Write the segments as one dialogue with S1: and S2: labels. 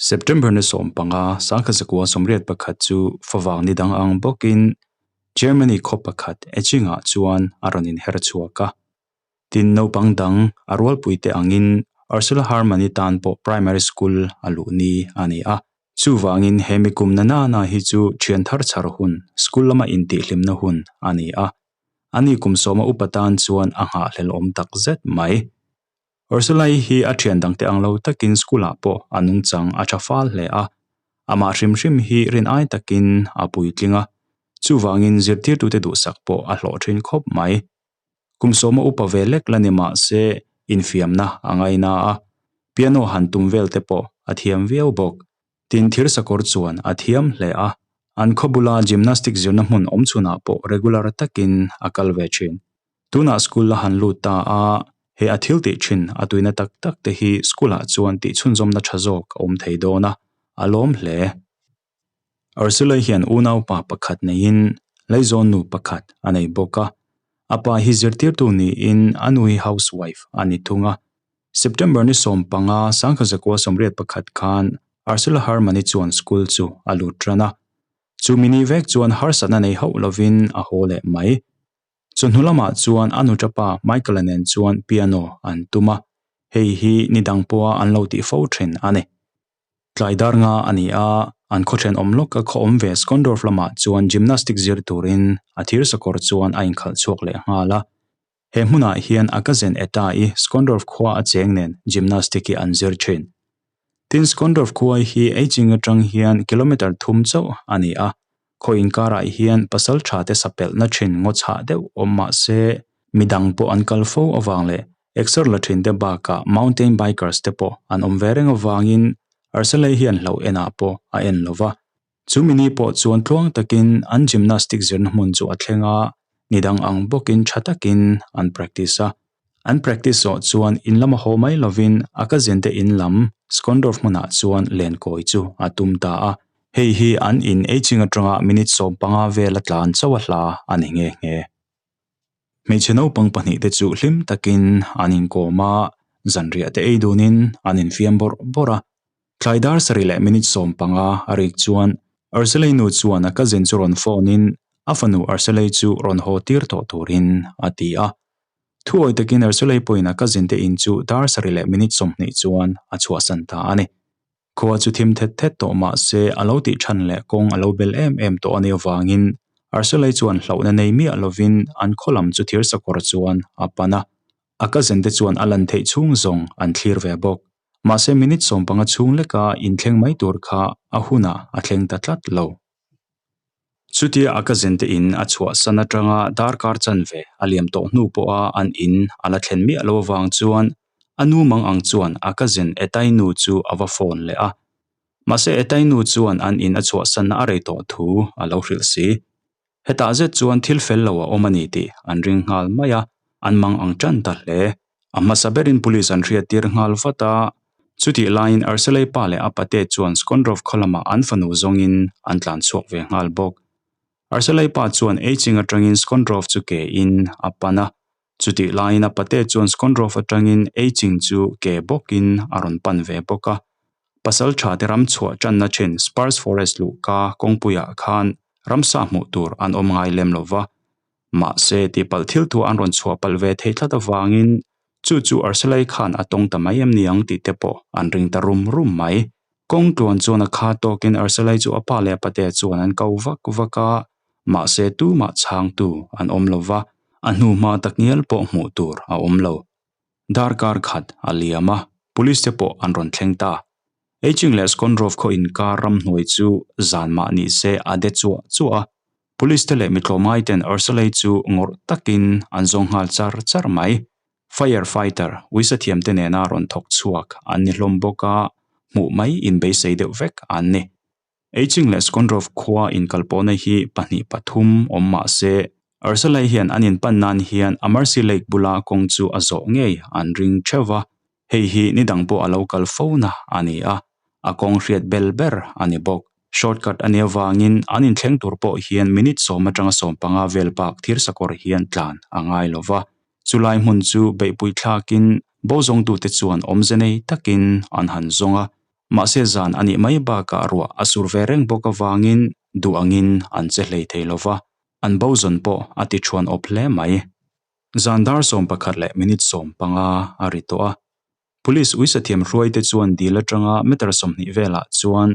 S1: September ni 15, 1981 chu favang ni dang ang bawkin Germany khaw pakhat Eching-ah chuan a rawn inher chhuak a. Tin, naupang dang a rualpuite angin Ursula Herrmann-i tan pawh primary school a luh ni a ni a. Chuvangin he mikum na na na hi chu thian thar chhar hun, school lama intihhlimna hun a ni a. Ani kum sawma upa tan chuan a nghahhlel awm tak zet mai. Ursula-i hi a thian dangte ang lo takin school-ah pawh a nungchang a tha fal hle a. Amah hrim hrim hi rin ai takin a puitling a. Chuvangin zirtirtute duhsak pawh a hlawh thin khawp mai. Kum sawma upa ve lek la ni mah se infiamna a ngaina a, piano han tum vel te pawh a thiam viau bawk. Tin thir sakawr chuan a thiam hle a, an khaw bula gymnastic zirna hmun awm chhunah pawh regular takin a kal ve thin. Tunah school la han lut ta a, he a thil tih thin a tuina tak tak te hi school ah chuan tih chhunzawmna tha zawk a awm thei dawn a, a lawm hle. Ursula hian unaupa pakhat neiin Laizawn nu pakhat a nei bawk a. A pa hi zirtirtu niin a nu hi housewife a ni thung a. September ni 15, 1981 khan Ursula Herrmann-i chuan school chu a lut tan a. Chumi ni vek chuan harsatna nei hauh lovin a haw leh mai. Chawhnu lamah chuan a nutapa Michael-a nen chuan piano an tum a, hei hi ni dang pawha an lo tih fo thin a ni. Tlai dar nga a ni a, an khaw thenawm lawk a khaw awm ve Skondorf lamah chuan gymnastic zir turin a thir sakawr chuan a inkhalh chhuak leh nghal a. He hmunah hian a cousin Etta-i Skondorf khua a cheng nen gymnastic hi an zir thin. Tin, Skondorf khua hi Eiching atang hian kilometre thum chauh a ni a, khaw inkarah hian pasal tha te sapelhna thin ngaw chhah deuh awm mah se midang pawh an kal fo avang leh exer la thin te bakah mountain bikers te pawh an awm ve reng avangin Arcelay hian hlauh enah pawh a en lo va. Chu mini pawh chuan tluang takin an gymnastic zirna hmun chu a thleng a, nidang ang bawkin tha takin an practice a. An practice zawh chuan in lama haw mai lovin a cousin te in lam Skondorf hmunah chuan lenkawi chu a tum ta a. Hei hi an in ei ching atanga minute 15 vel a tlan chauh a hla a ni nghe nghe. Hmeichhe naupang pahnih te chu hlim takin an inkawm a, zanriah te ei dunin an infiam bawrh bawrh a. Tlai dar sarih leh minute 15 a rik chuan Arcelay nu chuan a cousin chu rawn phone in a fanu Arcelay chu rawn haw tir tawh turin a ti a. Thuawi takin Arcelay pawhin a cousin te in chu dar sarih leh minute 20 chuan a chhuahsan ta a ni. Khua chu thim thet thet tawh mah se a lo tih than leh kawng a lo bel em em tawh a nih avangin Arcelay chuan hlauhna nei miah lovin an khaw lam chu thir sakawr chuan a pan a. A cousin te chuan a lan theih chhung zawng an thlir ve bawk. Mahse minute 15 chhung leka inthleng mai tur kha a hunah a thleng ta tlat lo. Chutia a cousin te in a chhuahsan atanga darkar chanve a liam tawh hnu pawha an in a la thlen miah lo avang chuan a nu mang ang chuan a cousin Etai nu chu a va phone leh a. Mahse Etai nu chuan an in a chhuahsanna a rei tawh thu a lo hrilh si. Hetah zet chuan thil fel lo a awm a ni tih an ring nghal mai a, an mang ang tan ta hle. A hmasa berin police an hriat tir nghal vat a, chutih laiin Arcelay pa leh a pate chuan Skondrov khaw lamah an fanu zawngin an tlan chhuak ve nghal bawk. Arcelay pa chuan Eiching atangin Skondrov chu ke in a pan a, chutih laiin a pate chuan Skondrov atangin Eiching chu ke bawkin a rawn pan ve bawk a. Pasal tha te ram chhuah tanna thin Spurs Forest luhka kawngpuiah khan ramsa hmuh tur an awm ngai lem lova, Mahse, tihpalh thil thu an rawn chhuah palh ve thei tlat avangin chu chu Arcelay khan a tawng ta mai em ni ang tih te pawh an ring ta rum rum mai. Kawng tluan chuan a kha tawkin Arcelay chu a pa leh a pate chuan an ko vak vak a, mahse tumah chhangtu an awm lo va, a hnu hma takngial pawh hmuh tur a awm lo. Darkar khat a liam a, police te pawh an rawn thleng ta. Eiching leh Skondrov khaw inkar ramhnuai chu zan mah ni se a de chuah chuah a, Police te leh mitlawmngai ten Arcelay chu ngawrh takin an zawng nghal char char mai. Fire fighter, uisa thiam te nena rawn thawk chhuak an ni hlawm bawk a, hmuh mai inbeisei deuh vek an ni. Eiching leh Skondrov khua inkalpawhna hi pahnih pathum awm mah se, Arcelay hian an inpan nan hian Amarsi Lake bula kawng chu a zawh ngei an ring theuh va, hei hi ni dang pawh a lo kal fo na a ni a, a kawng hriat bel ber a ni bawk. Shortcut a nih avangin an inthleng tur pawh hian minute 10 atanga 15 vel bak thir sakawr hian tlan a ngai lo va. Chulai hmun chu beihpui thlakin bo zawngtute chuan awmze nei takin an han zawng a. Mahse zan a nih mai bakah ruah a sur ve reng bawk avangin duh angin an che hlei thei lo va, an bo zawn pawh a ti thuan awp hle mai. Zan dar 11 leh minute 15 a ri tawh a. Police uisathiam hruaite chuan dil atanga meter 20 velah chuan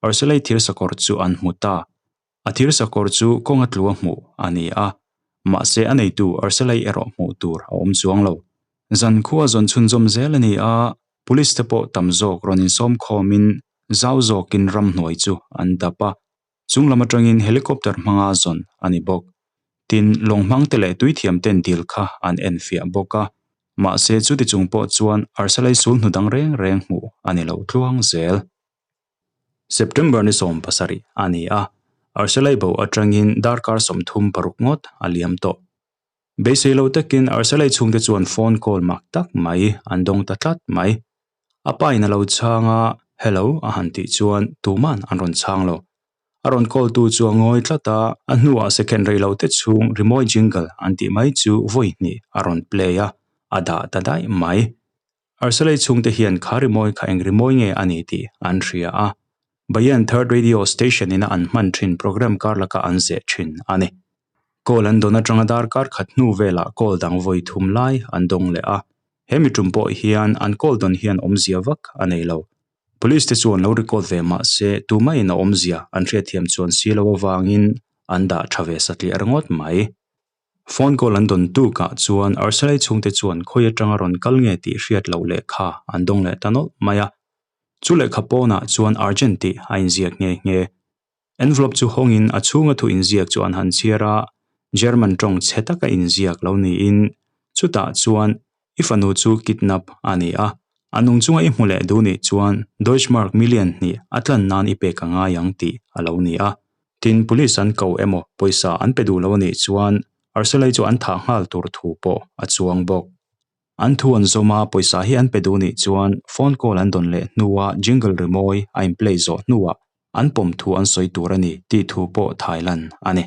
S1: Arselei thirsakawr chu an hmu ta. A thirsakawr chu kawnga tlua hmuh a ni a, mahse a neitu Arselei erawh hmuh tur a awm chuang lo. Zan khua zawn chhunzawm zel a ni a, police te pawh tam zawk rawn insawm khawmin zau zawkin ramhnuai chu an dap a, chung lam atangin helicopter hmanga zawn a ni bawk. Tin, lawng hmangte leh tuithiam ten dil kha an enfiah bawk a, mahse chuti chung pawh chuan Arselei sul hnu dang reng reng hmuh a ni lo tluang zel. September ni 17 a ni a, Arselei bo atangin darkar 36 ngawt a liam tawh. Beisei lo takin Arselei chhungte chuan phone call mak tak mai an dawng ta tlat mai. A pa in a lo chhang a, Hello a han tih chuan tuman an rawn chhang lo. A rawn call tu chu a ngawi tlat a, a hnuah second rei lo te chhung rimawi jingle an tih mai chu vawi hnih a rawn play a, a dah ta daih mai. Arselei chhungte hian kha rimawi kha eng rimawi nge a ni tih an hria a, Bayan Third Radio Station ina an hman thin program kar laka an zeh thin a ni. Call an dawn atanga darkar khat hnu velah call dang vawi thum lai an dawng leh a, he mi tum pawh hian an call dawn hian awmzia vak a nei lo. Police te chuan lo record ve mah se tumahin a awmzia an hriatthiam chuan si lo avangin an dah tha ve satliah ringawt mai. Phone call an dawn tukah chuan Arselei chhungte chuan khawi atanga rawn kal nge tih hriat loh lehkha an dawng leh ta nawlh mai a. Chu lehkha pawnah chuan urgent tih a inziak nghe nghe. Envelope chu hawngin a chhunga thu inziak chu an han chhiar a, German tawng chhe taka inziak lo niin chutah chuan I fanu chu kidnap a ni a, a nung chunga i hmu leh duh nih chuan Deutschmark million hnih a tlan nan i pek a ngai ang tih a lo ni a. Tin, police an ko emaw pawisa an pe duh lo a nih chuan Arselei chu an thah nghal tur thu pawh a chuang bawk. An thu an zawm a, pawisa hi an pe duh nih chuan phone call an dawn leh hnua jingle rimawi a in play zawh hnuah an pawm thu an sawi tur a ni tih thu pawh thailan a ni.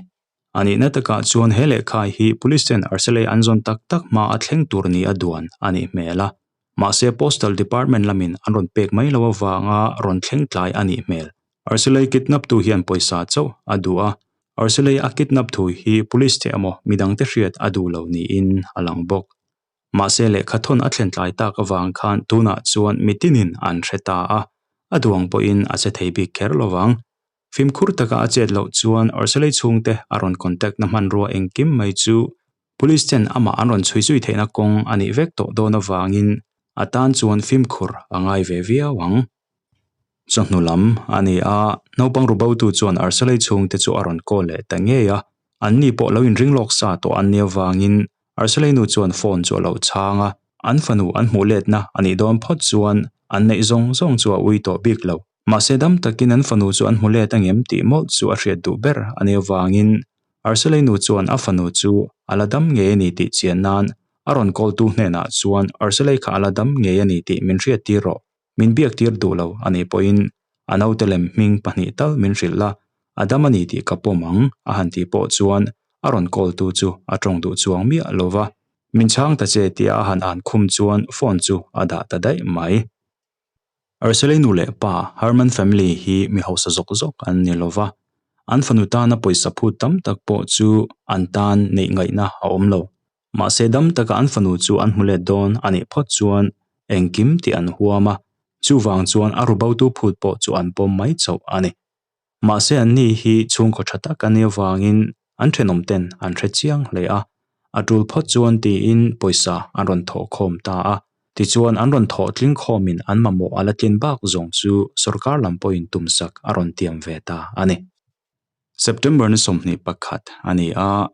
S1: A nihna takah chuan he lehkha hi police ten Arselei an zawn tak tak hma a thleng tur ni a duan a nih hmel a. Mahse Postal Department lamin an rawn pek mai lo avanga rawn thleng tlai a nih hmel. Arselei kidnap tu hian pawisa chauh a duh a, Arselei a kidnap thu hi police te emaw midangte hriat a duh lo niin a lang bawk. Mahse lehkha thawn a thlen tlai tak avang khan tunah chuan mitinin an hre ta a, a duang pawhin a che thei bik kher lovang. Fimkhur taka a chet loh chuan Arselei chhungte a rawn contact na hmanrua engkim mai chu Police ten amah an rawn chhui zui theihna kawng a nih vek tawh dawn avangin a tan chuan fimkhur a ngai ve viau ang. Chawhnu lam a ni a, naupang rubotu chuan Arselei chhungte chu a rawn call leh ta ngei a, anni pawh lo inring lawk sa tawh an nih avangin Arselei nu chuan phone chu a lo chhang a, an fanu an hmuh letna a nih dawn phawt chuan an neih zawng zawng chu a ui tawh bik lo. Mahse dam takin an fanu chu an hmu let angem tih mawlh chu a hriat duh ber a nih avangin Arselei nu chuan a fanu chu a la dam ngei a ni tih chian nan a rawn call tu hnenah chuan Arselei kha a la dam ngei a ni tih min hriat tir rawh, min biak tir duh lo a nih pawhin a naute lem hming pahnih tal min hrilh la, a dam a ni tih ka pawm ang a han tih pawh chuan a rawn call tu chu a tawng duh chuang miah lo va, min chhang ta che tia a han an khum chuan phone chu a dah ta daih mai. Arselei nu leh pa Herman family hi mi hausa zawk zawk an ni lo va, an fanu tana pawisa phut tam tak pawh chu an tan neih ngaihna a awm lo. Mahse dam taka an fanu chu an hmu let dawn a nih phawt chuan engkim tih an huam a, chuvang chuan a rubotu phut pawh chu an pawm mai chauh a ni. Mahse anni hi chhungkaw tha tak a nih avangin an thenawm ten an hre chiang hle a, a tul phawt chuan tiin pawisa an rawn thawh khawm ta a. Tichuan an rawn thawh tling khawmin an mamawh a la tlin bak zawng chu sorkar lam pawhin tumsak a rawn tiam ve ta a ni. September ni 21 a ni a,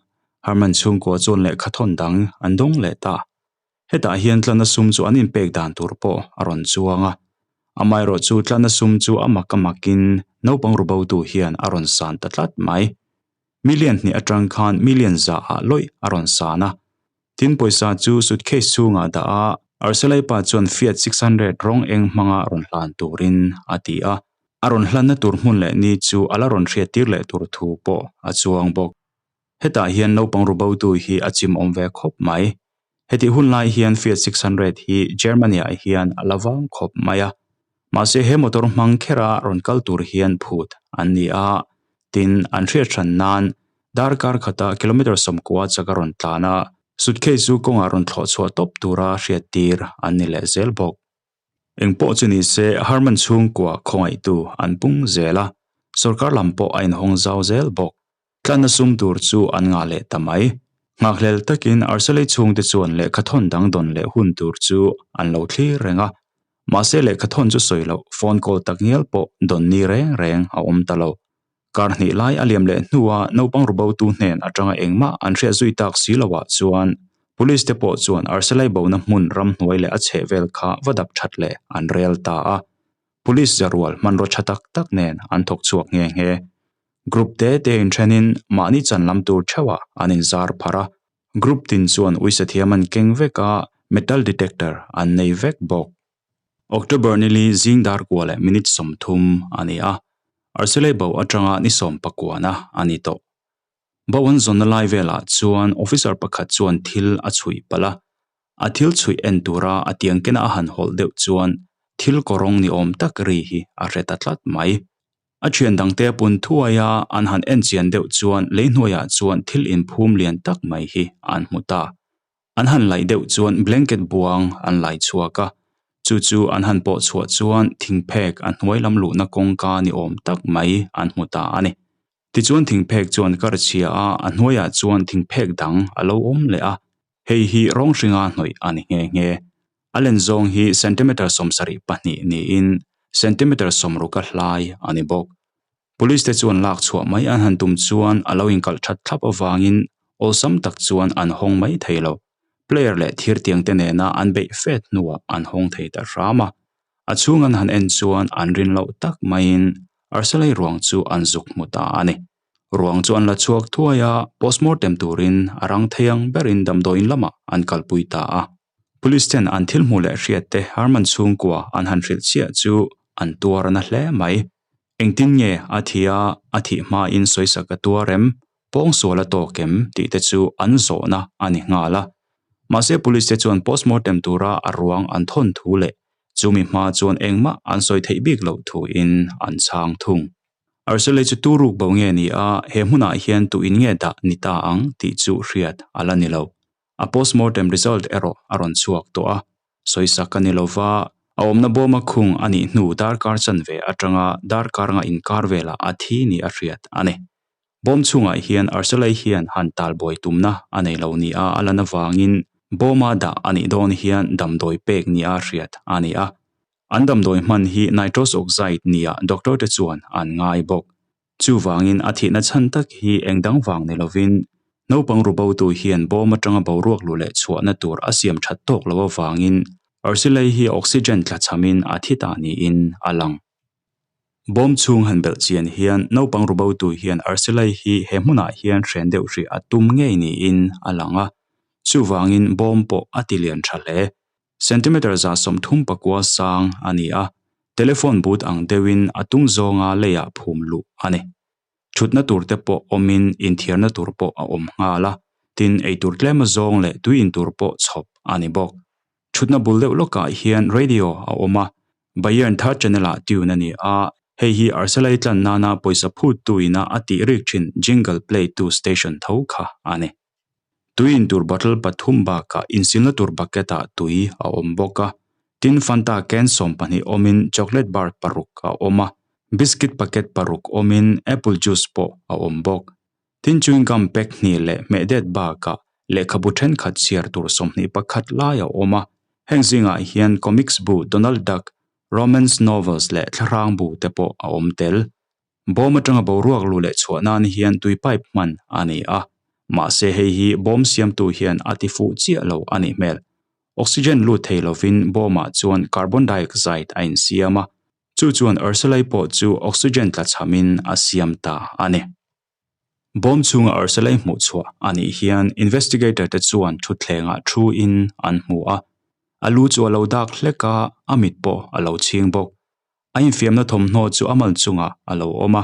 S1: Herman chhungkua chuan lehkha thawn dang an dawng leh ta. Hetah hian tlana sum chu an inpek dan tur pawh a rawn chuang a, amaherawh chu tlana sum chu a mak a makin naupang rubotu hian a rawn san ta tlat mai. Million hnih atang khan million za ah lawih a rawn san a. Tin pawisa chu suitcase chhungah dah a, Arselai pa chuan Fiat 600 rawng eng hmanga rawn hlan turin a ti a. A rawn hlanna tur hmun leh ni chu a la rawn hriattir leh tur thu pawh a chuang bawk. Hetah hian naupang rubotu hi a chim awm ve khawp mai. Hetih hun lai hian Fiat 600 hi Germany-ah hian a la vang khawp mai a. Mahse he motor hmang khera rawn kal tur hian phut an ni a, tin an hriat hran nan darkar khata kilometre sawmkua chak a rawn tlan a, suitcase chu kawngah rawn thlawh chhuah tawp tura hriat tir an ni leh zel bawk. Eng pawh chu ni se Harman chhungkua khawngaihtu an pung zel a, sorkar lam pawh a inhawng zau zel bawk. Tlanna sum tur chu an ngah leh ta mai. Nghakhlel takin Arcelei chhungte chuan lehkhathawn dang dawn leh hun tur chu an lo thlir reng a. Mahse lehkhathawn chu sawi loh phone call tak ngial pawh dawn ni reng reng a awm ta lo. Kar hnih lai a liam leh hnua naupang rubotu hnen atanga engmah an hriat zui tak si loah chuan Police te pawh chuan Arcelei bona hmun ramhnuai leh a chhehvel kha va dap that leh an rel ta a. Police zarual hmanraw tha tak tak nen an thawk chhuak nghe nghe. Group te te inthenin mahni chan lam tur theuhah an inzar pharh a. Group tin chuan uisa thiam an keng vek a, metal detector an nei vek bawk. October nili zing dar kua leh minute 30 a ni a, Arcelei bo atanga ni sawm pakuana a ni tawh. Bo an zawnna lai velah chuan officer pakhat chuan thil a chhuih palh a, A thil chhuih en tura a tiang kena a han hawlh deuh chuan thil kawrawng ni awm tak ri hi a hre ta tlat mai. A thian dangte a pun thuai a, an han en chian deuh chuan lei hnuaiah chuan thil inphum lian tak mai hi an hmu ta. An han laih deuh chuan blanket buang an lai chhuak a, chu chu an han pawh chhuah chuan thingphek a hnuai lam luhna kawngka ni awm tak mai an hmu ta a ni. Tichuan thingphek chuan kar chhia a, a hnuaiah chuan thingphek dang a lo awm leh a. Hei hi rawng hringa hnawih a ni nghe nghe. A len zawng hi centimetre 72 niin centimetre 60 a hlai a ni bawk. Police te chuan lak chhuah mai an han tum chuan a lo inkalh that thlap avangin awlsam tak chuan an hawng mai thei lo. Player leh thirtiang te nena an beih fet hnuah an hawng thei ta hram a. A chhung an han en chuan an rin loh tak maiin Arsalei ruang chu an zuk hmu ta a ni. Ruang chu an la chhuak thuai a, postmortem turin a rang thei ang berin damdawiin lamah an kalpui ta a. Police ten an thil hmuh leh hriat te Harman chhungkua an han hrilh chiah chu an tuar na hle mai. Engtin nge a thi a, a thih hmain sawisak a tuar em? Pawngsual a tawk em? tih te chu an zawhna a ni nghal a. Mahse police te chuan postmortem tura a ruang an thawn thu leh chumi hma chuan engmah an sawi theih bik loh thuin an chhang thung. Arcelei chu tu ruk bo nge ni a, he hmunah hian tu in nge dah ni ta ang tih chu hriat a la ni lo. A postmortem result erawh a rawn chhuak tawh a, sawisak a ni lo va, a awmna bawma khung a nih hnu darkar chanve atanga darkar nga inkar velah a thi ni a hriat a ni. Bawm chhungah hian Arcelei hian han talbuai tumna a nei lo nia a lan avangin bawma dah a nih dawn hian damdawi pek nia hriat a ni a. An damdawi hman hi nitrous oxide nia doctor te chuan an ngai bawk. Chuvangin a thihna chhan tak hi eng dang vang ni lovin naupang rubotu hian bawm atanga boruak luh leh chhuahna tur a siam that tawk lo avangin arsilei hi oxygen tlachhamin a thi ta niin a lang. Bawm chhung han belh chian hian naupang rubotu hian arsilei hi he hmunah hian hren deuh hrih a tum ngei niin a lang a, chuvangin bawm pawh a ti lian tha hle. Centimetre 39 sang a ni a, telephone booth ang deuhin a tung zawnga leiah phum luh a ni. Thutna tur te pawh awmin inthiarna tur pawh a awm nghal a, tin eitur tlema zawng leh tui intur pawh chhawp a ni bawk. Thutna bul deuh lawkah hian radio a awm a, Bayern third channel-ah tune a ni a, hei hi Arcelay tlan nana pawisa phuttu ina a tih rik thin jingle play tu station tho kha a ni. Tui in tur bottle pathum bakah insilna tur bucket ah tui a awm bawk a, tin Fanta can 12 awmin chocolate bar paruk a awm a, biscuit packet paruk awmin apple juice pawh a awm bawk. Tin chewing gum pack hnih leh hmeh det bakah lehkhabu thenkhat chhiar tur 21 lai a awm a, heng zingah hian comics bu Donald Duck, romance novels leh thlahrang bu te pawh a awm tel. Bawm atanga boruak luh leh chhuah nan hian tui pipe hman a ni a, mahse hei hi bawm siamtu hian a ti fuh chiah lo a nih hmel. Oxygen lut thei lovin bawmah chuan carbon dioxide a insiam a, chu chuan arselai pawh chu oxygen tlachhamin a siam ta a ni. Bawm chhunga arselai hmuh chhuah a nih hian investigator te chuan thutthlengah thu in an hmu a, a lu chu a lo dak hlek a, a mit pawh a lo chhing bawk. A infiamna thawmhnaw chu a mal chungah a lo awm a,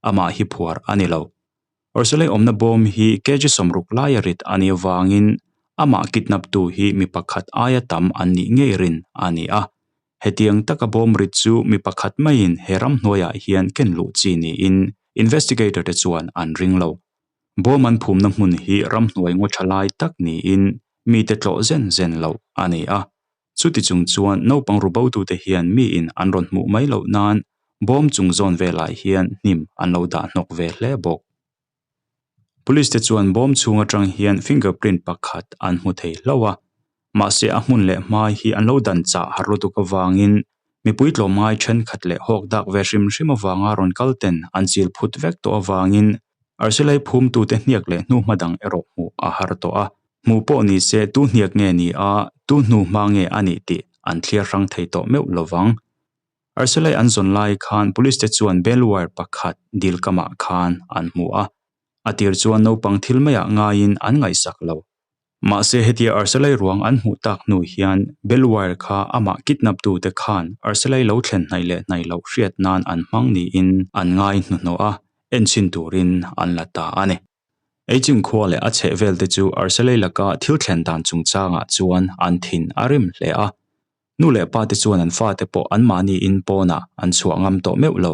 S1: amah hi phuar a ni lo. Arcelei awmna bawm hi kg 60 laia rit a nih avangin amah kidnap tu hi mi pakhat aia tam an nih ngei rin a ni a. Hetiang taka bawm rit chu mi pakhat maiin he ramhnuaiah hian ken luh chi niin investigator te chuan an ring lo. Bawm an phumna hmun hi ramhnuai ngaw tha lai tak niin mite tlawh zen zen loh a ni a. Chuti chung chuan naupang ru botute hian miin an rawn hmuh mai loh nan bawm chung zawn velah hian hnim an lo dah hnawk ve hle bawk. Police te chuan bawm chhung atang hian fingerprint pakhat an hmu thei hlauh a, mahse a hmun leh hmai hi an lo dan chah har lutuk avangin mipui tlawmngai thenkhat leh hawk dak ve hrim hrim avanga rawn kal ten an chil phut vek tawh avangin arsilai phumtute hniak leh hnuhma dang erawh hmuh a har tawh a. Hmuh pawh ni se tu hniak nge ni a, tu hnuhma nge a nih tih an thliar hrang thei tawh meuh lovang. Arsilai an zawn lai khan police te chuan bell wire pakhat dil kamah khan an hmu a, a tir chuan naupang thil maiah ngaiin an ngaihsak lo. Mahse hetia Arsilai ruang an hmuh tak hnu hian bell wire kha amah kidnap tute khan Arsilai lo thlen hnaih leh hnaih loh hriat nan an hmang niin an ngai hnuhnawh a, enchhin turin an la ta a ni. Eiching khua leh a chhehvel te chu Arsilai laka thil thlen dan chungchangah chuan an thin a rim hle a. Nu leh pa te chuan an fate pawh anmahni in pawnah an chhuah ngam tawh meuh lo.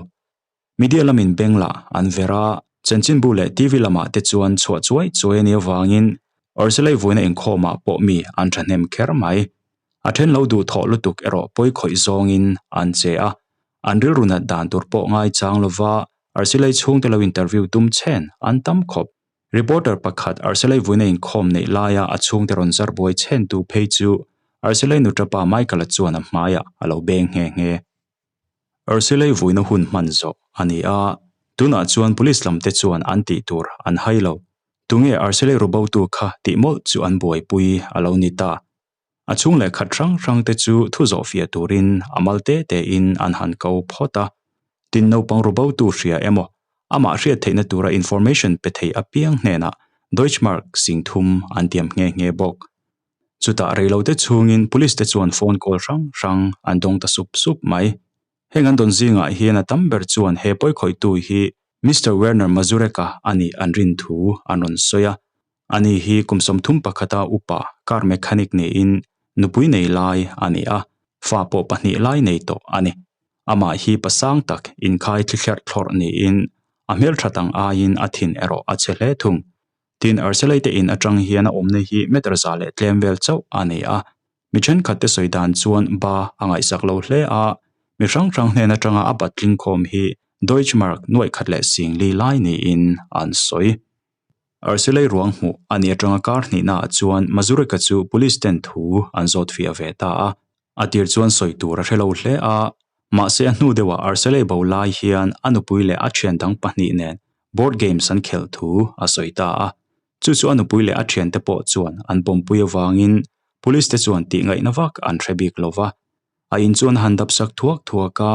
S1: Media lamin beng lah an ver a, chanchinbu leh TV lamah te chuan chhuah chuai chuai a nih avangin Arsilei vuina inkhawmah pawh mi an thahnem kher mai. A then lo duhthawh lutuk erawh pawi khawih zawngin an che a, an rilru nat dan tur pawh ngaichang lova Arsilei chhungte lo interview tum chhen an tam khawp. Reporter pakhat Arselei vuina inkhawm neih laia a chhungte rawn zar buai chhentu phei chu Arselei nuṭapa Michael-a chuan a hmaiah a lo beng nghe nghe. Arselei vuina hun hman zawh a ni a, tunah chuan police lamte chuan an tih tur an hai lo. Tunge Arselei rubotu kha tih mawlh chu an buaipui a lo ni ta. A chhung leh khat hrang hrang te chu thu zawh fiah turin a mal te tein an han ko phawt a. Tin naupang ru botu hria emaw, amah hriat theihna tura information pe thei apiang hnenah Deutschmark sing thum an tiam nghe nghe bawk. Chutah reilote chhungin police te chuan phone call hrang hrang an dawng ta sup sup mai. Heng an dawn zingah hian a tam ber chuan he pawikhawihtu hi Mister Werner Mazurek-a a nih an rin thu an rawn sawi a. Ani hi kum 31 a upa car mechanic niin nupui nei lai a ni a, fa pawh pahnih lai nei tawh a ni. Amah hi pasang tak inkhai thlihlerh thlawrh niin a hmelthat ang aiin a thin erawh a chhe hle thung. Tin, Arselei te in atang hian a awmna hi meter za leh tlem vel chauh a ni a. Mi thenkhat te sawi dan chuan ba a ngaihsak lo hle a, mi hrang hrang hnen atanga a bat tling khawm hi Deutschmark nuaih khat leh sing li lai niin an sawi. Arselei ruang hmuh a nih atanga kar hnihnaah chuan Mazurek-a chu police ten thu an zawt fiah ve ta a. A tir chuan sawi tur a hre lo hle a, mahse a hnu deuhah Arselei bo lai hian a nupui leh a thian dang pahnih nen board games an khelh thu a sawi ta a. Chu chu a nupui leh a thiante pawh chuan an pawmpui avangin police te chuan tih ngaihna vak an hre bik lo va. A in chuan a han dap sak thuak thuak a,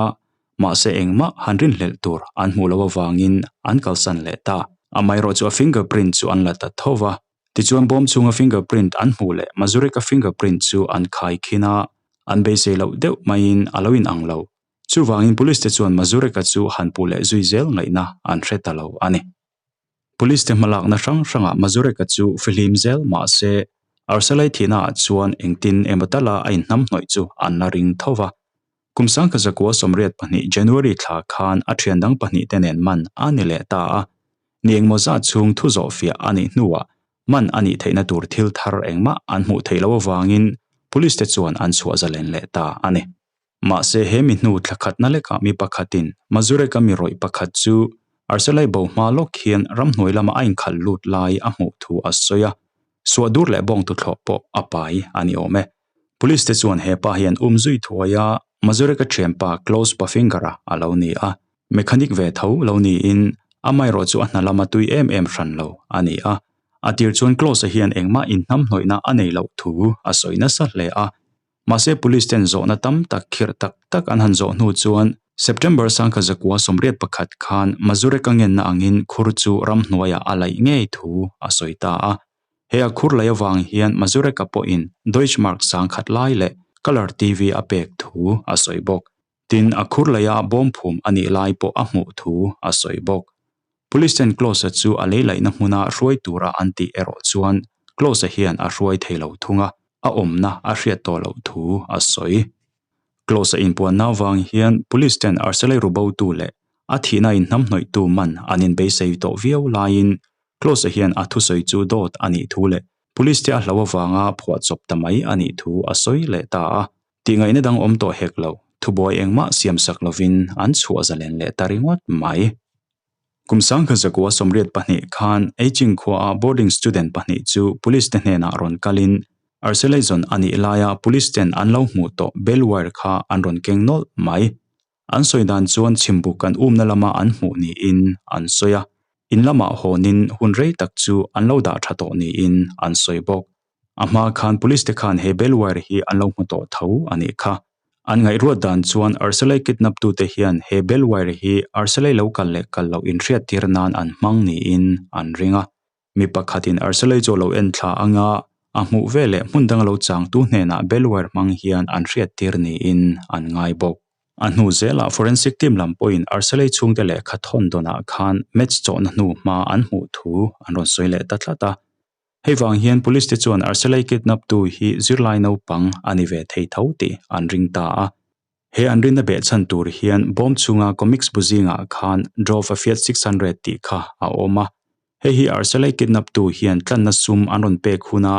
S1: mahse engmah han rinhlelh tur an hmuh loh avangin an kalsan leh ta. Amaherawhchu chu a fingerprint chu an la ta tho va. Tichuan bawm chhunga fingerprint an hmuh leh Mazurek-a fingerprint chu an khai khin a, an beisei loh deuh maiin a lo inang lo. Chuvangin police te chuan Mazurek-a chu han puh leh zui zel ngaihna an hre ta lo a ni. Police te hmalakna hrang hrangah Mazurek-a chu fihlim zel mah se, Arsalai thihnaah chuan engtin emaw tala a inhnamhnawih chu an la ring tho va. Kum 1982 January thla khan a thian dang pahnih te nen man a ni leh ta a. Ni engmaw zat chhung thu zawh fiah a nih hnuah man a nih theihna tur thil thar engmah an hmuh theih loh avangin police te chuan an chhuah zalen leh ta a ni. Mahse he mi hnu thla khatna lekah mi pakhatin Mazurek-a mi rawih pakhat chu Arselai bo hma lawk hian ramhnuai lama a inkhalh lut lai a hmuh thu a sawi a, suah dur leh bawng tuthlawh pawh a pai a ni awm e. Police te chuan he pa hi an um zui thuai a, Mazurek-a thianpa Klaus Pafinger-a a lo ni a, mechanic ve tho lo niin amaherawh chu a hna lama tui em em hran lo a ni a. A tir chuan Klaus-a hian engmah inhnamhnawihna a nei loh thu a sawi nasa hle a, mahse police ten zawhna tam tak khirh tak tak an han zawh hnu chuan September 1981 khan Mazurek-a ngenna angin khur chu ramhnuaiah a laih ngei thu a sawi ta a. He a khur lei avang hian Mazurek-a pawhin Deutschmark 10,000 lai leh Colour TV a pek thu a sawi bawk. Tin, a khur leia bawm phum a nih lai pawh a hmuh thu a sawi bawk. Police ten Klose chu a lei laihna hmuna hruai tura an tih erawh chuan Klose hian a hruai thei lo thung a, a awmna a hriat tawh loh thu a sawi. Close-a inpuanna avang hian Police ten Arcelay rubotu leh a thihna inhnamhnawihtu man an inbeisei tawh viau laiin Close-a hian a thusawi chu dawt a nih thu leh Police te a hlo avanga phuahchawp ta mai a nih thu a sawi leh ta a. Tihngaihna dang awm tawh hek lo, thubuai engmah siamsak lovin an chhuah zalen leh ta ringawt mai. Kum 1982 khan Eiching khuaah boarding student pahnih chu police te hnenah rawn kalin Arcelezon a nih laia police ten an lo hmuh tawh bell wire kha an rawn keng nawlh mai. An sawi dan chuan chhimbuk an umna lama an hmuh niin an sawi a, in lamah hawnin hun rei tak chu an lo dah tha tawh niin an sawi bawk. A hma khan police te khan he bell wire hi an lo hmu tawh tho a nih kha. An ngaihruat dan chuan Arcelay kidnap tute hian he bell wire hi Arcelay lo kal leh kal loh inhriattir nan an hmang niin an ring a. Mi pakhatin Arcelay chu a lo en thla anga a hmuh veleh hmun danga lo changtu hnenah bell wire hmang hian an hriattir niin an ngai bawk. A hnu zelah forensic team lam pawhin Arcelay chhungte lehkha thawn dawnah khan match chawhna hnu hma an hmuh thu an rawn sawi leh ta tlat a. Hei vang hian police te chuan Arcelay kidnap tu hi zirlai naupang a ni ve thei tho tih an ring ta a. He an rinna behchhan tur hian bawm chhunga comics bu zingah khan Drove a Fiat 600 tih kha a awm a. Hei hi Arcelay kidnap tu hian tlanna sum an rawn pek huna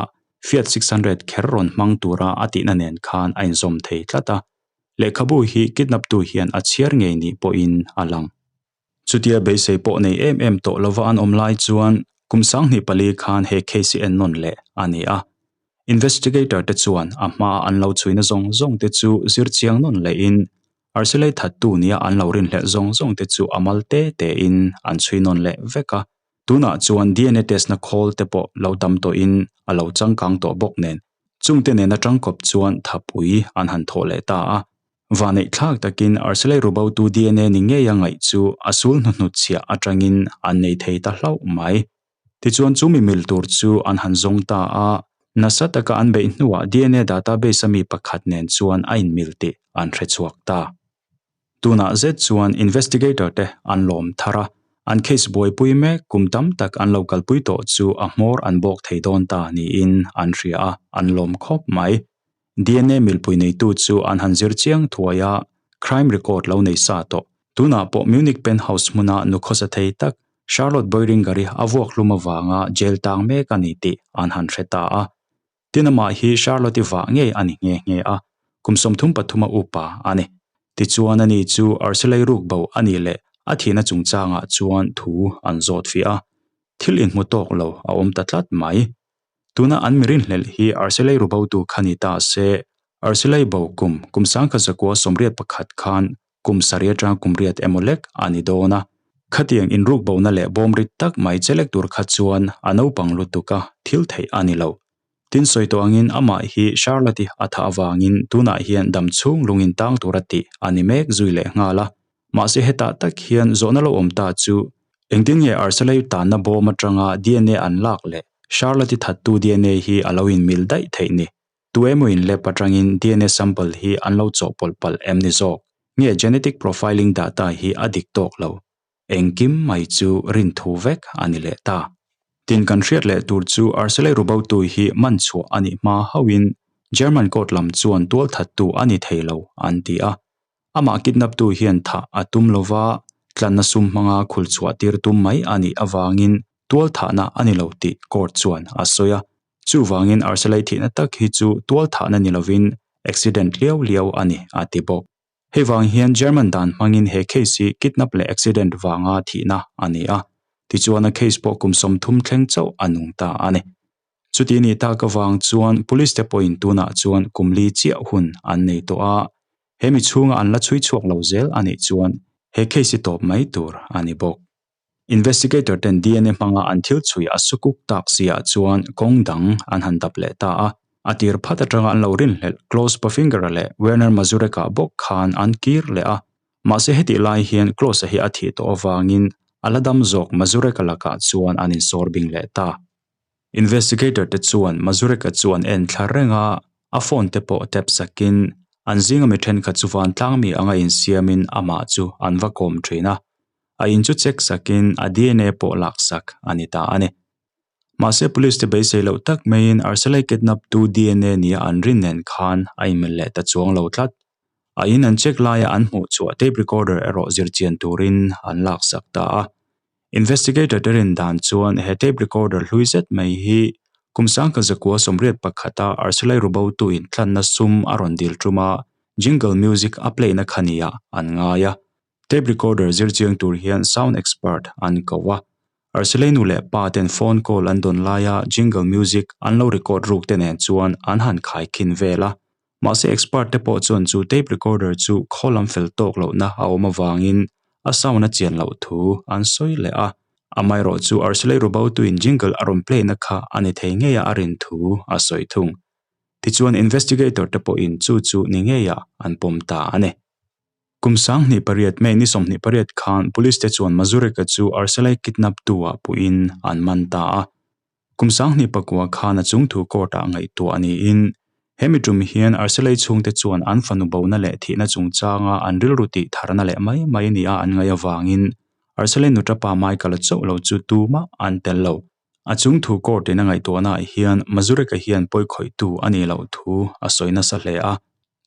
S1: Fiat 600 kher rawn hmang tura a tihna nen khan a inzawm thei tlat a. Lehkhabu hi kidnap tu hian a chhiar ngei ni pawhin a lang. Chutia beisei pawh nei em em tawh lova an awm lai chuan kum 2004 khan he case hi en nawn leh a ni a. Investigator te chuan a hmaa an lo chhuina zawng zawng te chu zir chiang nawn lehin Arcelay thattu nia an lo rinhlelh zawng zawng te chu a mal te tein an chhui nawn leh vek a. Tunah chuan DNA test na khawl te pawh lo tam tawhin a lo changkang tawh bawk nen chungte nena tangkawp chuan thapui an han thawh leh ta a. Vaneih thlak takin Arcelay rubotu DNA ni ngeia ngaih chu a sul hnuhnut chhiah atangin an nei thei ta hlauh mai. Tichuan chu mi mil tur chu an han zawng ta a, nasa taka an beih hnuah DNA database a mi pakhat nen chuan a inmil tih an hre chhuak ta. Tunah zet chuan investigator te an lawm thar a, an case buaipui mek kum tam tak an lo kalpui tawh chu a hmawr an bawk thei dawn ta niin an hria a, an lawm khawp mai. DNA milpui neitu chu an han zir chiang thuai a, crime record lo nei sa tawh. Tunah pawh Munich penthouse hmuna nu khawsa thei tak Charlotte Boehringer-i a vuak hlum avanga jail tang mek a ni tih an han hre ta a. Tin amah hi Charlotte-i vah ngei a ni nghe nghe a, kum 33 a upa a ni. Tichuan ani chu Arcelay rukbo a nih leh a thihna chungchangah chuan thu an zawt fiah a, thil inhmu tawk lo a awm ta tlat mai. Tuna an mi rinhlelh hi Arcelay rubotu kha ni ta se, Arcelay bo kum kum 1981 khan kum sarih atanga kum riat emaw lek a ni dawn a. Khatiang inrukbona leh bawm rit tak mai chelek tur kha chuan a naupang lutuk a, thil theih a ni lo. Tin sawi tawh angin amah hi Charlotte-i a thah avangin tunah hian dam chhung lungin tang tura tih a ni mek zui leh nghal a. Mahse hetah tak hian zawhna lo awm ta chu engtin nge Arcelay tanna bawm atanga DNA an lak leh Charlotte-i thattu DNA hi a lo inmil daih theih ni? Tu emaw in lab atangin DNA sample hi an lo chawhpawlh palh em ni zawk? Nge genetic profiling data hi a dik tawk lo? Engkim mai chu rinthu vek a ni leh ta. Tin kan hriat leh tur chu Arcelay rubotu hi man chhuah a nih hma hauhin German court lam chuan tualthattu a ni thei lo an ti a. Amah kidnap-tu hian thah a tum lova, tlanna sum hmanga khul chhuah tir tum mai a nih avangin tualthahna a ni lo tih court chuan a sawi a. Chuvangin Arcelay thihna tak hi chu tualthahna ni lovin accident liau liau a ni a ti bawk. Hei vang hian German dan hmangin he case hi kidnap leh accident vanga thihna a ni a. Tichuan a case pawh kum 30 thleng chauh a nung ta a ni. Chuti ni tak avang chuan police te pawhin tunah chuan kum li chiah hun an nei tawh a, he mi chhunga an la chhui chhuak lo zel a nih chuan he case hi tawp mai tur a ni bawk. Investigator ten DNA hmanga an thil chhui a sukuk tak siah chuan kawng dang an han dap leh ta a, a tir phat atanga an lo rinhlelh Klaus Bofinger-a leh Werner Mazurek-a bawk khan an kir leh a, mahse hetih lai hian Klaus-a hi a thih tawh avangin a la dam zawk Mazurek-a lakah chuan an insawr bing leh ta. Investigator te chuan Mazurek-a chu an en thla reng a, a phone te pawh tap sakin an zinga mi thenkhat chu vantlang mi anga insiamin amah chu an va kawm thin a. A in chu check sakin a DNA pawh lak sak a ni ta a ni. Mahse police te beisei loh tak maiin Arcelay kidnap tu DNA nia an rin nen khan a inmil leh ta chuang lo tlat. A in an check laia an hmuh chhuah tape recorder erawh zirchian turin an laksak ta a. Investigator te rin dan chuan he tape recorder hlui zet mai hi kum 1981 a Arsilai Rubotu in tlanna sum a rawn dil tum a, jingle music a play na kha nia an ngai a. Tape recorder zirchiang tur hian sound expert an ko a. Arsilai nu leh pa ten phone call an dawn laia jingle music an lo record ruk te nen chuan an han khaikhin vel a. Mahse expert te pawh chuan chu tape recorder chu khaw lam fel tawk lohna a awm avangin a sound a chian loh thu an sawi leh a. Amaherawh chu Arsilei Rubotuin jingle a rawn play na kha a ni thei ngei a a rin thu a sawi thung. Tichuan investigator te pawhin chu chu ni ngeiah an pawm ta a ni. Kum 28 May ni 28 khan police te chuan Mazurek-a chu Arsilei kidnap tu ah puhin an man ta a. Kum 29 khan a chungthu court-ah ngaihtuah a niin, hemi tum hian Arsilei chhungte chuan an fanu bona leh thihna chungchanga an rilru tih tharna leh mai mai nia an ngaih avangin Arsilei nuṭapa Michael-a chauh lo chu tumah an tel lo. A chungthu court-in a ngaihtuahnaah hian Mazurek-a hian pawikhawihtu a nih loh thu a sawi nasa hle a.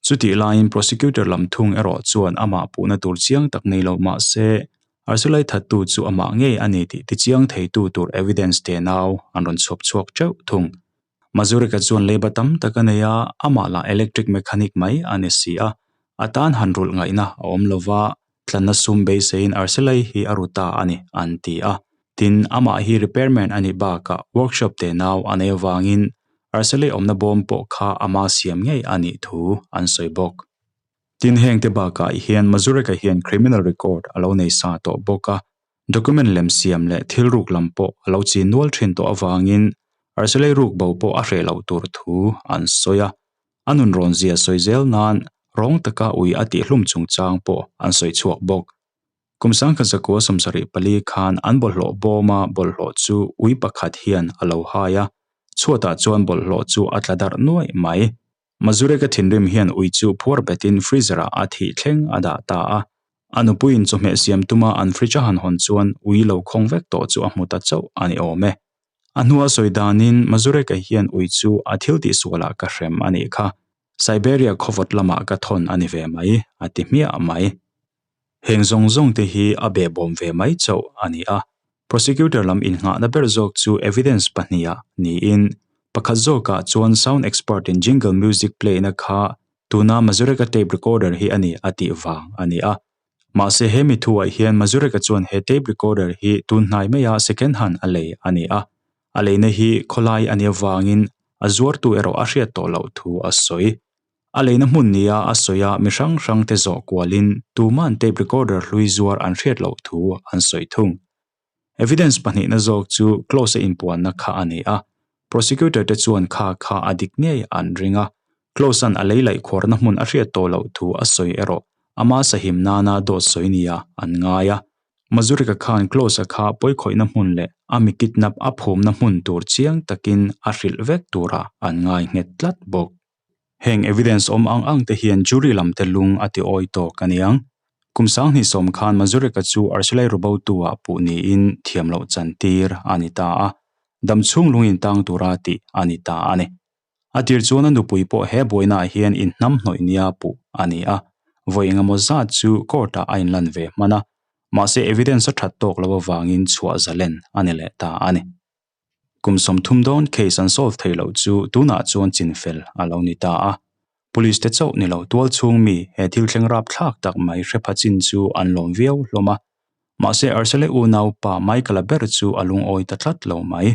S1: Chutih laiin prosecutor lam thung erawh chuan amah puhna tur chiang tak nei lo mah se, Arsulai thattu chu amah ngei a ni tih tichiang theitu tur evidence te nau an rawn chhuap chhuak teuh thung. Mazurek-a chuan leiba tam tak a nei a, amah lah electric mechanic mai a ni si a, a tan han rulh ngaihna a awm lo va, tlanna sum beiseiin Arsulai hi a ru ta a ni, an ti a. Tin, amah hi repairman a nih bakah workshop te nau a nei avangin Arsulai awmna bawm pawh kha ama siam ngei a nih thu an sawi bawk. Tin, hengte bakah hian Mazurek-a hian criminal record a lo nei sa tawh bawk a, document lem siam leh thil ruk lam pawh a lo chin nual thin tawh avangin Arsulai ruk bo pawh a hreh loh tur thu an sawi a. A nun rawn zia sawi zel nan rawng taka ui a tihhlum chungchang pawh an sawi chhuak bawk. Kum 1974 khan an bawlhhlawh bawma bawlhhlawh chu ui pakhat hian a lo hai a, chhuatah chuan bawlhhlawh chu a tla darh nuaih mai. Mazurek-a thinrim hian ui chu phuar betin freezer-ah a thih thleng a dah ta a. A nupuiin chawhmeh siam tuma an fridge a han hawn chuan ui lo khawng vek tawh chu a hmu ta chauh a ni awm e. A hnua sawi danin Mazurek-a hian ui chu a thil tihsualah ka hrem a nih kha. Siberia khawvawt lamah ka thawn a ni ve mai, a ti hmiah mai. Heng zawng zawng te hi a behbawm ve mai chauh a ni a. Prosecutor lam innghahna ber zawk chu evidence pahniha niin, pakhat zawkah chuan sound expert in jingle music play na kha tuna Mazurek-a tape recorder hi a ni a tih vang a ni a. Mahse he mi thuah hian Mazurek-a chuan he tape recorder hi tun hnai maia second hand a lei a ni a. A leina hi khawlai a nih avangin a zuartu erawh a hriat tawh loh thu a sawi. A leina hmun nia a sawi a, mi hrang hrang te zawh kualin tuma'n tape recorder hlui zuar an hriat loh thu an sawi thung. Evidence pahnihna zawk chu Close-a inpuanna kha a ni a, prosecutor te chuan kha kha a dik ngei an ring a, Close-a'n a lei laih khuarna hmun a hriat tawh loh thu a sawi erawh ama sahim nana dawt sawi nia an ngai a. Mazurika khan Close-a kha pawikhawihna hmun leh a mi kidnap a phumna hmun tur chiang takin a hrilh vek turah an ngai nghet tlat bawk. Heng evidence awm ang ang te hian jury lam te lung a ti awi tawk a niang. Kum 2010 khan Mazurek-a chu Arsilai Rubotu-ah puh niin thiam loh chantir a ni ta a, dam chhung lung intang tura tih a ni ta a ni. A tir chuan a nupui pawh he buainaah hian inhnam hnawih nia puh a ni a, vawi engemaw zat chu court-ah a inlan ve hman a, mahse evidence a that tawk loh avangin chhuah zalen a ni leh ta a ni. Kum 30 dawn case an solve thei loh chu tunah chuan chinfel a lo ni ta a. Police te chauh ni lo tual chhung mi he thil thleng rapthlak tak mai hre pha chin chu an lawm viau hlawm a. Mahse Arcelay unaupa Michael-a ber chu a lungawi ta tlat lo mai.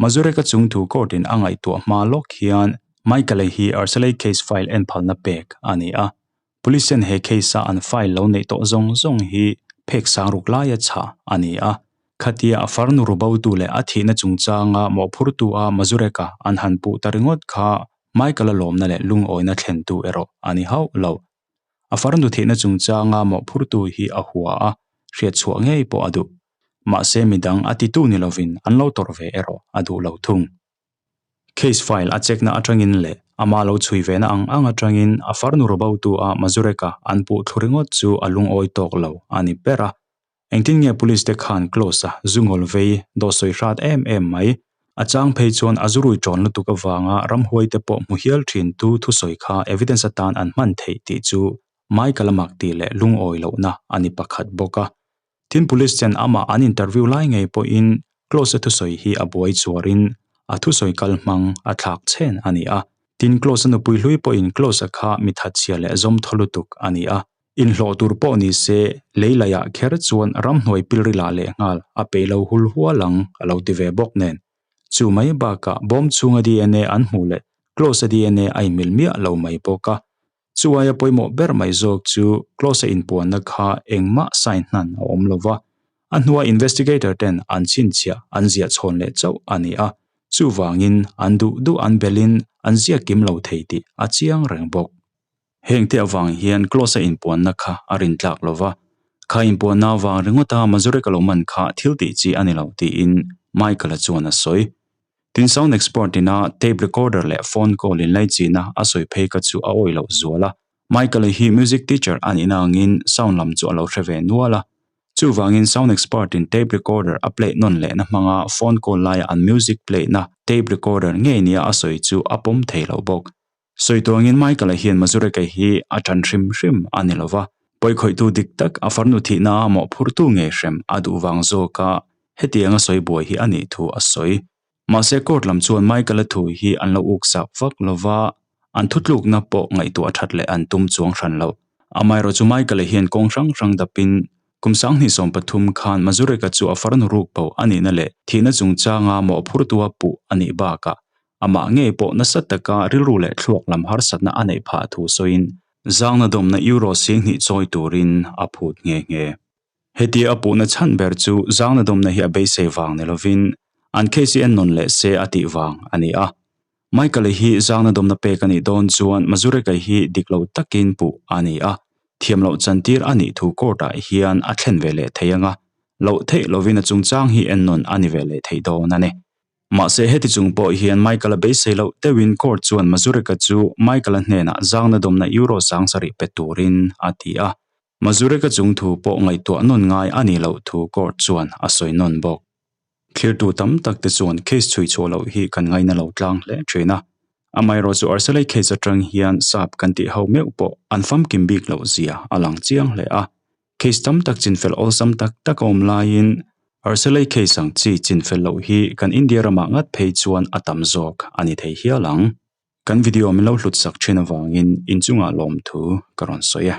S1: Mazurek-a chungthu court-in a ngaihtuah hma lawk hian Michael-a hi Arcelay case file en phalna pek a ni a. Police ten he case-a an file lo neih tawh zawng zawng hi phek sang ruk laia chhah a ni a. Khatia a farnu rubotu leh a thihna chungchanga mawhphurtu a Mazurek-a an han puh ta ringawt kha Michael-a lawmna leh lungawina thlentu erawh a ni hauh lo. A farnu thihna chungchanga mawhphurtu hi a hua a, hriatchhuah ngei pawh a duh. Mahse midang a titu ni lovin an lo tawrh ve erawh a duh lo thung. Case file a check na atangin leh ama lo chhui ve na ang ang atangin a farnu rubotu a Mazurek-a an puh thlu ringawt chu a lungawi tawk lo a ni ber a. Engtin nge police te khan Close-a zu ngawl vei dawh sawi hrat em em mai? A chang phei chuan a zurui ṭawn lutuk avanga ramhuai te pawh hmu hial ṭhin tu thusawi kha evidence atan an hman theih tih chu Michael-a mak tih leh lungawi lohna a ni pakhat bawk a. Tin police ten amah an interview lai ngei pawhin Close-a thusawi hi a buai chuarin a thusawi kal hmang a thlak chhen a ni a. Tin Close-a nupui hlui pawhin Close-a kha mi thatchhia leh zawmthaw lutuk a ni a. Inhlawh tur pawh ni se lei laiah kher chuan ramhnuai pilrilah lehnghal a peih lo hul hual ang a lo ti ve bawk nen. Chu mai bakah bawm chhunga dna an hmuh leh Close-a dna a inmil miah lo mai bawk a. Chu aia pawimawh ber mai zawk chu Close-a inpuanna kha engmah sign hnan a awm lo va, a hnua investigator ten an chhinchhiah an ziah chhawn leh chauh a ni a, chuvangin an duh duh an belhin an ziak kim lo thei tih a chiang reng bawk. Hengte avang hian Close-a inpuanna kha a rintlak lo va, kha inpuanna avang ringawta Mazurek a lo man kha thil tih chi a ni lo tiin Michael-a chuan a sawi. Tin sound expert ina tape recorder leh phone call in laichina a sawi phei kha chu a awih loh zual a. Michael-a hi music teacher a nihna angin sound lam chu a lo hre ve nual a. Chuvangin sound expert in tape recorder a play nawn lehna hmanga phone call laia an music play na tape recorder ngei nia a sawi chu a pawm thei lo bawk. Sawi tuangin Michael-a hian Mazurek-a hi a ṭan hrim hrim a ni lo va, pawikhawihtu dik tak a farnu thihna a mawhphurtu ngei hrem a duh vang zawka hetianga sawi buai hi a nih thu a sawi. Mahse court lam chuan Michael-a thu hi an lo uksak vak lo va, an thutlukna pawh ngaihtuah that leh an tum chuang hran lo. Amaherawhchu Michael-a hian kawng hrang hrang dapin kum 2013 khan Mazurek-a chu a farnu ruk bo a nihna leh thihna chungchanga mawhphurtua puh a nih bakah Amah ngei pawh nasa taka rilru leh thluak lam harsatna a neih phah thu sawiin zangna dawmna euro 2000 chawi turin a phut nghe nghe. Hetia a puhna chhan ber chu zangna dawmna hi a beisei vang ni lovin an case hi en nawn leh se a tih vang a ni a. Michael-a hi zangna dawmna pek a nih dawn chuan Mazurek-a hi dik lo takin puh a ni a, thiam loh chantir a nih thu court-ah hian a thlen ve leh thei ang a, loh theih lovin a chungchang hi en nawn a ni ve leh thei dawn a ni. Mahse heti chung pawh hian Michael-a beisei loh deuhin court chuan Mazurek-a chu Michael-a hnenah zangna dawmna euro 7000 pe turin a ti a. Mazurek-a chung thu pawh ngaihtuah nawn ngai a nih loh thu court chuan a sawi nawn bawk. Thlirtu tam tak te chuan case chhui chhuah loh hi kan ngaina lo tlang hle thin a. Amaherawhchu chu Arcelay case atang hian sap kan tih ho meuh pawh an famkim bik loh zia a lang chiang hle a. Case tam tak chinfel awlsam tak tak a awm laiin Arcelay case ang chi chinfel loh hi kan India ramah ngat phei chuan a tam zawk a ni thei hial ang. Kan video min lo hlut sak thin avangin inchungah lawmthu ka rawn sawi e.